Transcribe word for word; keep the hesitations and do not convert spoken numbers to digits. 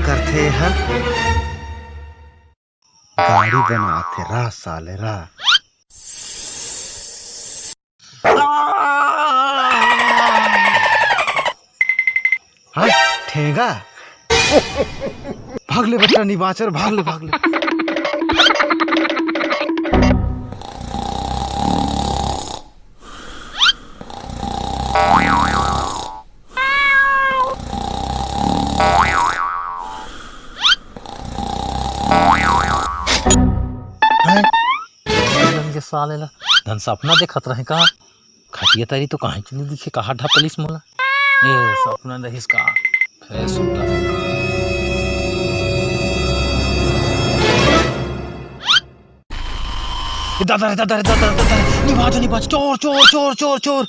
करथे ह। गाड़ी बनाथे रा साले रा। हाँ, ठेंगा। भाग ले बच्चा, नी बाँचर, भाग ले, भाग ले। हैं? के साले ला धन सपना देखत रहे का? खटिया तरी तो काहे चली दिखे, कहाँ ढपलिस मोला? ए, सपना दहिस का? फेर सुता। ए, दादा रे, दादा रे, दादा रे, दादा रे, निभाज, निभाज, चोर, चोर, चोर, चोर, चोर।